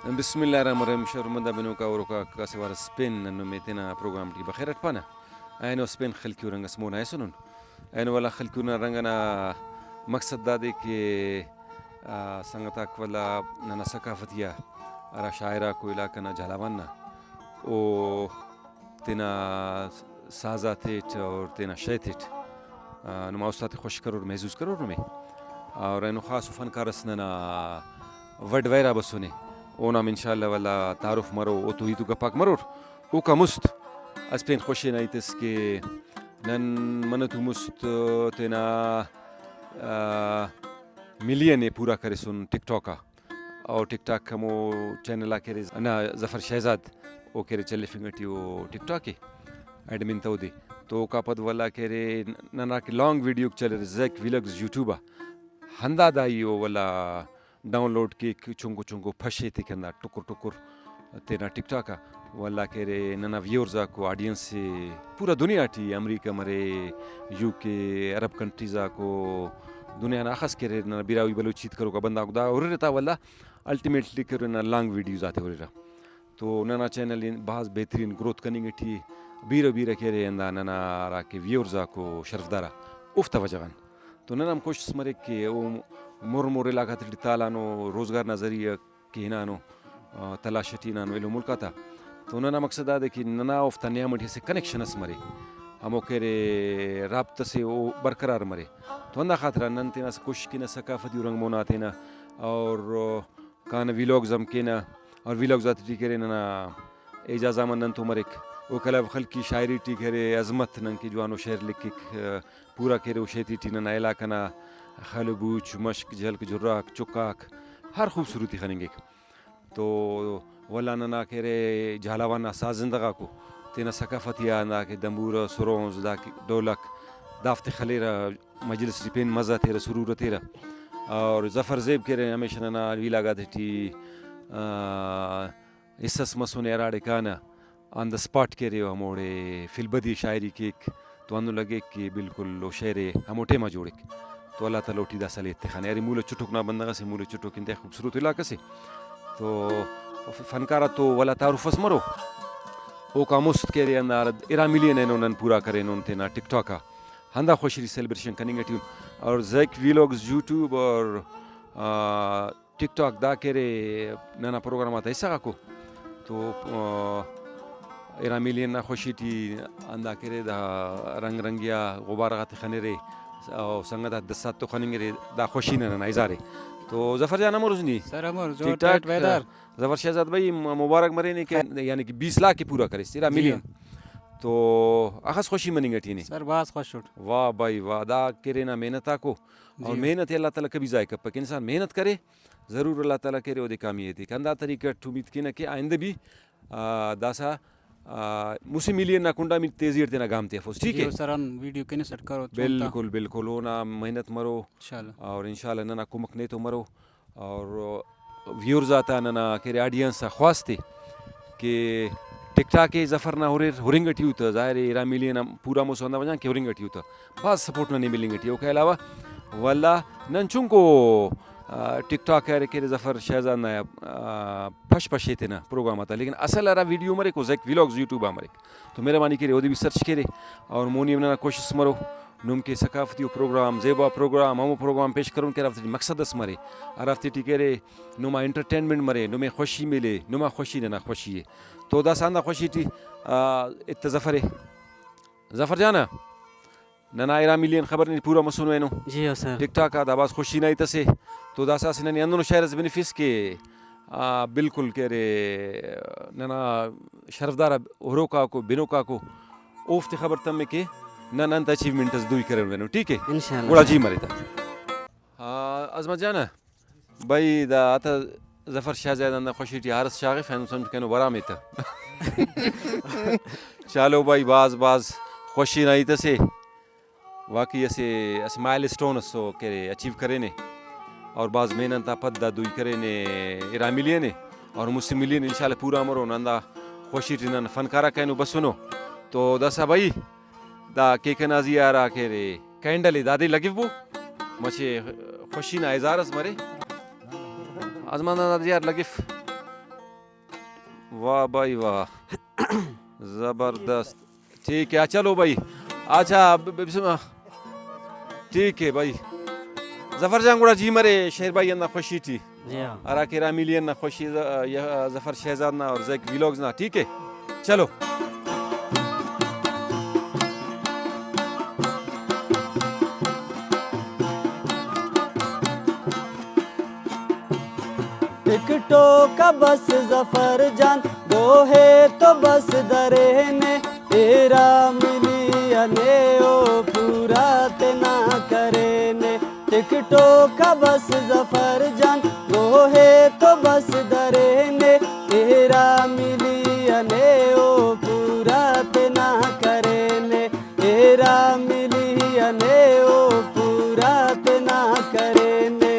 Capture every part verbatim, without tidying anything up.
بسم اللہ الرحمن الرحیم۔ شرمندہ بنوکا ہروکاک، اسہ وار اس پین نن نمے تینا پروگرام ٹی بخیر اٹ پانہ۔ اینو اس پین خلقیو رنگ اس مونا ایسنن۔ اینو والا خلقیو نا رنگ ئنا مقصد دادے کہ، آ، سنگتاک والا ننا ثقافتی آ ہرا شاعر آکو علاقہ نا جھالاوان نا، او تینا ساز آتیٹ اور تینا شے تیٹ، آ، نما استاد تے خوش کرور، محظوظ کرور نمے۔ اور اینو خاص و فنکار اس ننا وڈ ویرا بسنے، اونا ہم انشاءاللہ والا تعارف مرو، او تو ہیت و گپاک مرور۔ اوکا مست اس پین خوشی نا ہیت اس کہ نن منہ تو مست تینا، آ، ملین ءِ پورا کریسن ٹک ٹاک آ۔ او ٹک ٹاک ہمو چینل آ کہ ارے ہندا ظفر شہزاد، او کہ ارے چلیفنگ ٹی او ٹک ٹاک ءِ ایڈمن تا اودے۔ تو اوکا پد ولا کہ ارے ننا کہ لانگ ویڈیوک چلرے زیک ولاگز یوٹیوب آ، ہندا دا ای او ولا ڈاؤن لوڈ کیک، چنکو چنکو پش ایتک ہندا ٹکر ٹکر تینا ٹک ٹاک آ۔ ولا کہ ارے ننا ویورز آکو، آڈینس ءِ، پورا دنیا ٹی، امریکہ مرے، یو کے، عرب کنٹریز آکو، دنیا نا اخس کہ ارے ننا براہوئی بلوچی ہیت کروکا بندغاک دا ہُررہ تا، ولا الٹیمیٹلی کہ ارے ننا لانگ ویڈیوز آتے ہُررہ۔ تو ننا چینل بھاز بہترین گروتھ کننگ ٹی ءِ، بیرہ بیرہ کہ ارے ہندا ننا ہراکہ ویورز آکو شرفدار آ، اوفتا وجہ غان۔ تو ننا ہم کوشست مریک کہ او مر مر علاقہ تیٹی تالانو، روزگار نا ذریعہ کہ ہنانو، آ، تلاش ٹی ہنانو ایلو ملک آتا۔ تو ننا مقصد دادے کہ ننا اوفتا نیام ٹی اسہ کنیکشن اس مرے، ہمو کہ ارے رابطہ سے او برقرار مرے۔ تو ہندا خاطران نن تینا اسہ کوشش کینہ ثقافتی رنگ مونا تینا، اور کانہ ویلاگز ہم کینہ، اور ویلاگز آتے ٹی کہ ارے ننا اعجاز احمد نن تو مریک، اوکا علاوہ خلقی شاعری ٹی کہ ارے عظمت نن کہ جوانو شعر لکھک، آ، پورا کہ ارے او شے تیٹی ننا علاقہ نا خل و بوچ، مشک، جھلک، جھراک، چکاک ہر خوبصورتی خننگک۔ تو ولا ننا کہ ارے جھالاوان نا ساز زندہ غاکو تینا ثقافتی آ ہندا کہ دمبورہ، سرونز، دا کہ ڈولک، دافتے خلیرہ، مجلس ٹی پین مزہ تیرہ، سرور تیرہ۔ اور ظفر زیب کہ ارے ہمیشہ ننا ویلاگ آتے ٹی، آ، حصہ اس مسنے، ہراڑے کانہ آن دا اسپاٹ کہ ارے او ہموڑے فلبدی شاعری کیک تو ہندن لگیک کہ بالکل او شعر ءِ ہمو ٹائما جوڑک۔ تو اللہ تعالیٰ اوٹی داسہ ہلے ایتخانے۔ ارے مولو چٹوک نا بندغ اسے، مولو چٹوک انتہائی خوبصورت علاقہ سے۔ تو ف-، فنکار آتو ولا تعارف اس مرو۔ اوکا مست کہ ارے ہندا ارا ملین اینو نن پورا کرینن تینا ٹک ٹاک آ۔ ہندا خوشی ٹی سیلیبریشن کننگ ٹی ان۔ اور زیک ویلاگز یوٹیوب اور، آ، ٹک ٹاک دا کہ ارے ننا پروگرام آتا حصہ غاکو۔ تو، آ، ارا ملین نا خوشی ٹی ہندا کہ ارے دا رنگ رنگیا غبارہ غاتے خنرے، او سنگت آتے دسات تو خننگرے، دا خوشی نا ننا اظہار ءِ۔ تو ظفر جان، امر اس نی؟ سر، امر، جوڑ ٹھیک ٹھاک؟ ٹائٹ ویدر۔ ظفر شہزاد بھائی، م-، مبارک مرینے کہ، یعنی کہ بیس لاکھ ءِ پورا کریس ارا جی ملین۔ ہاں۔ تو اخس خوشی مننگ ٹی نے؟ سر، بھاز خوش اٹ۔ واہ بھائی واہ، دا کہ ارے نا محنت آکو، اور جی۔ محنت ءِ اللہ تعالیٰ کبھی ضائع کپک۔ انسان محنت کرے، ضرور اللہ تعالیٰ کہ ارے اودے کامیاب ایتک۔ ہندا طریقہ اٹ امید کینہ کہ آئندہ بھی، آ، داسہ، آ، مسہ ملین نا کنڈا مل تیزی اٹ تینا گام تیفوس، ٹھیک جی، ہے؟ او سر آن ویڈیو کنے سیٹ کرو، بے-، چونتا۔ بالکل، بالکل، اونا محنت مرو۔ انشاءاللہ۔ اور انشاءاللہ ننا کمک نے تو مرو۔ اور ویورز آتا، ننا کہ ارے آڈینس آ خواست ءِ کہ ٹک ٹاک ءِ ظفر نا ہریر، ہرنگ ٹی اُتہ، ظاہر ءِ ارا ملین آن پورا مسہ ہندا وجہ غان کہ ہرنگ ٹی اُتہ، بھاز سپورٹ ننے ملنگ ٹی۔ اوکا علاوہ ولا نن چنکو، آ، ٹک ٹاک ءِ ارے کہ ارے ظفر شہزاد نا، آ، پش پش ءِ تینا پروگرام آتا، لیکن اصل ہرا ویڈیو مریک او زیک ولاگز یوٹیوب آ مریک۔ تو مہربانی کرے اودے بھی سرچ کرے، اور مونی ہم ننا کوشست مرو نم کہ ثقافتی پروگرام، زیبا پروگرام، ہمو پروگرام پیش کرون کہ ہرافتے ٹی مقصد اس مرے، ہرافتے ٹی کہ ارے نما انٹرٹینمنٹ مرے، نمے خوشی ملے، نما خوشی ننا خوشی ءِ۔ تو داسہ ہندا خوشی ٹی، آ، ایتہ ظفر ءِ۔ ظفر جانا، ننا ارا ملین خبر نی پورا مسنو اینو۔ جی ہاں سر۔ ٹک ٹاک آ دا بھاز خوشی نا ہیت اسے۔ تو داسہ اسہ ننے ہندنو شاعر ئس بنفیس کہ، آ، بالکل کہ ارے ننا شرفدار آ ہروکاکو، بنوکاکو، اوفتے خبر تمے کہ نن انت اچیومنٹ ئس دوئی کرینو، ٹھیک ہے؟ انشاءاللہ گڑا سر۔ جی مرے تا۔ آ، عظمت جانا، بھئی، دا آتا ظفر شاہزادہ ہندا خوشی ٹی ہارس شاغف، اینو سمجھ کینو برام ایتہ۔ چالو بھئی، بھاز بھاز خوشی نا ہیت اسے، واقعی اسہ، اسہ مائل اسٹون اس او کہ ارے اچیو کرینے، اور بھاز محنت آ پد دا دوئی کرینے، ارا ملین ءِ، اور مسہ ملین انشاءاللہ پورا مرون۔ ہندا خوشی ٹی نن فنکارا کینو بسنو۔ تو داسہ بھئی، دا کیک ئنا زیہا ہرا کہ ارے کینڈل ءِ، دادے لگفبو، مچہ خوشی نا اظہار اس مرے۔ آزمان نا دادے یار لگف۔ واہ بھائی واہ، زبردست۔ ٹھیک ہے، چلو بھائی، اچھا، ب-، ب-، بسم-، ٹھیک ہے بھائی۔ ظفر جان، گڑا جی مرے شیر بھائی ہندا خوشی ٹی۔ جی ہاں۔ ہرا کہ رامیلی ہندا خوشی ز-، یا ظفر شہزاد نا اور زیک ویلوگز نا، ٹھیک ہے؟ چلو۔ ٹک ٹوک آ بس ظفر جان، گوہے تو بس درینے، ایرا ملی انے او پورا تینا کرینے۔ ٹک ٹوک آ بس ظفر جان، گوہے تو بس درینے، ایرا ملی انے او پورا تینا کرینے۔ ایرا ملی انے او پورا تینا کرینے۔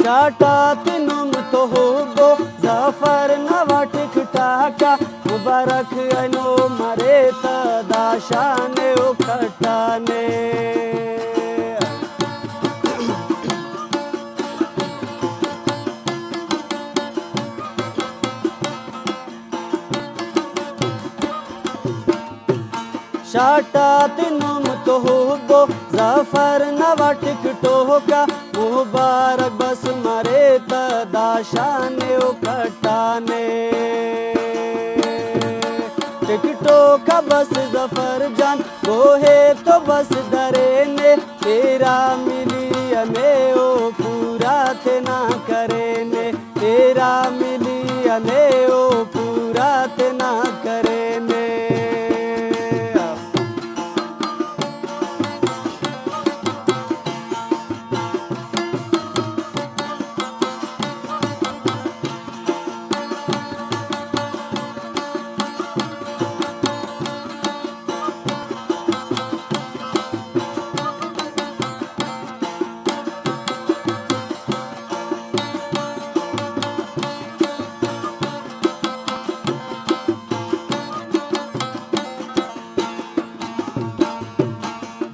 شاٹا تنم تو ہوبو، ظفر نوا ٹک ٹاکا، مبارک اینو مرے تا دا شان او کٹانے۔ شاٹا تنم تو ہوبو، ظفر نوا ٹک ٹوکا، مبارک بس مرے تا دا شان او کٹانے۔ ٹک ٹوکا بس ظفر جان، گوہے تو بس درینے، ایرا ملی انے او پورا تینا کرینے۔ ایرا ملی انے او پورا تینا کرینے۔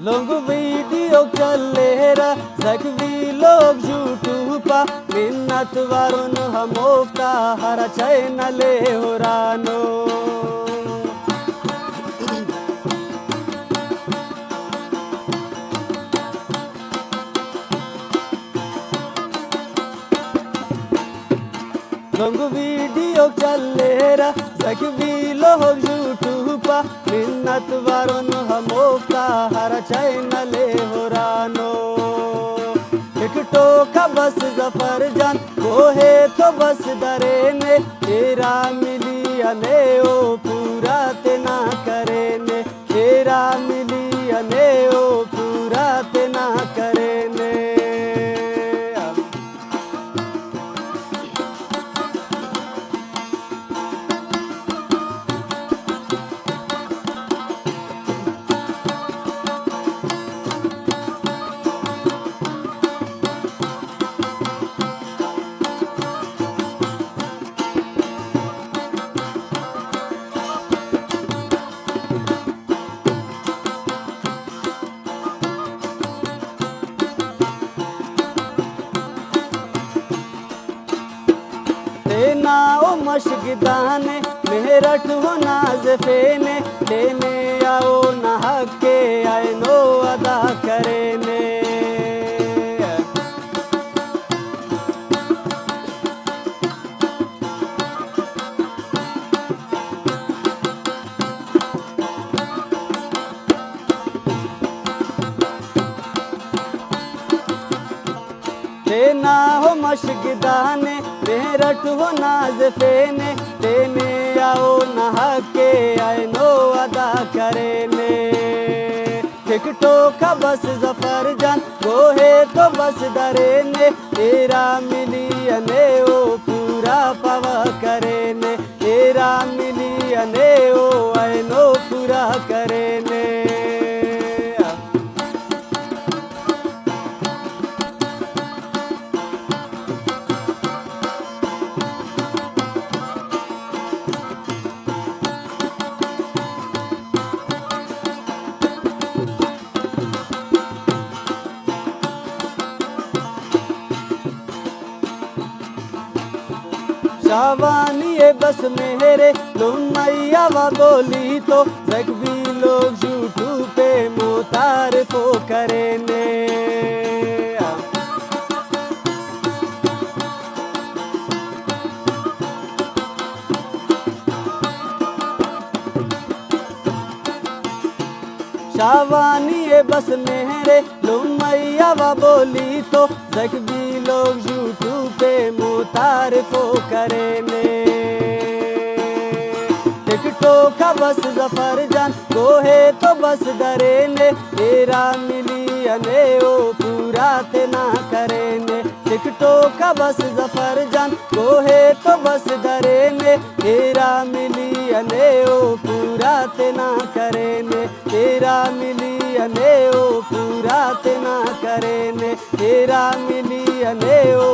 لنگ ویڈیو چلیرہ، زک ویلوگ یوٹیوب آ، منت وارن ہموفتا ہرا چینل ءِ ہرانو۔ لنگ ویڈیو چلیرہ، زک ویلوگ یوٹیوب آ، منت وارن ہموفتا ہرا چینل ءِ ہرانو۔ ٹک ٹوک آ بس ظفر جان، گوہے تو بس درینے، ایرا ملی انے او پورا تینا کرینے۔ ایرا ملی انے او پورا تینا کرینے۔ تینا او مشگدانے، مہر اٹ او نازفینے، تینے آ اونا حق ءِ اینو ادا کرینے۔ تینا او مشگدانے، مہر اٹ او نازفینے، تینے آ اونا حق ءِ اینو ادا کرینے۔ ٹک ٹوک آ بس ظفر جان، گوہے تو بس درینے، ایرا ملی انے او پورا پاوہ کرینے، ایرا ملی انے او اینو کرینے۔ شاہوانی ءِ بس مہر ءِ لمئی آ وا بولی تو، زگبی لوگ یوٹیوب پہ متعارف و کرینے۔ شاہوانی ءِ بس مہر ءِ لمئی آ وا بولی تو، زگبی لوگ یوٹیوب پہ متعارف و کرینے۔ ٹک ٹوک آ بس ظفر جان کوہے تو بس درینے، ایرا ملی انے او پورا تینا کرینے۔ ٹک ٹوک آ بس ظفر جان کوہے تو بس درینے، ایرا ملی انے او پورا تینا کرینے، ایرا ملی انے او پورا تینا کرینے، ایرا ملی انے او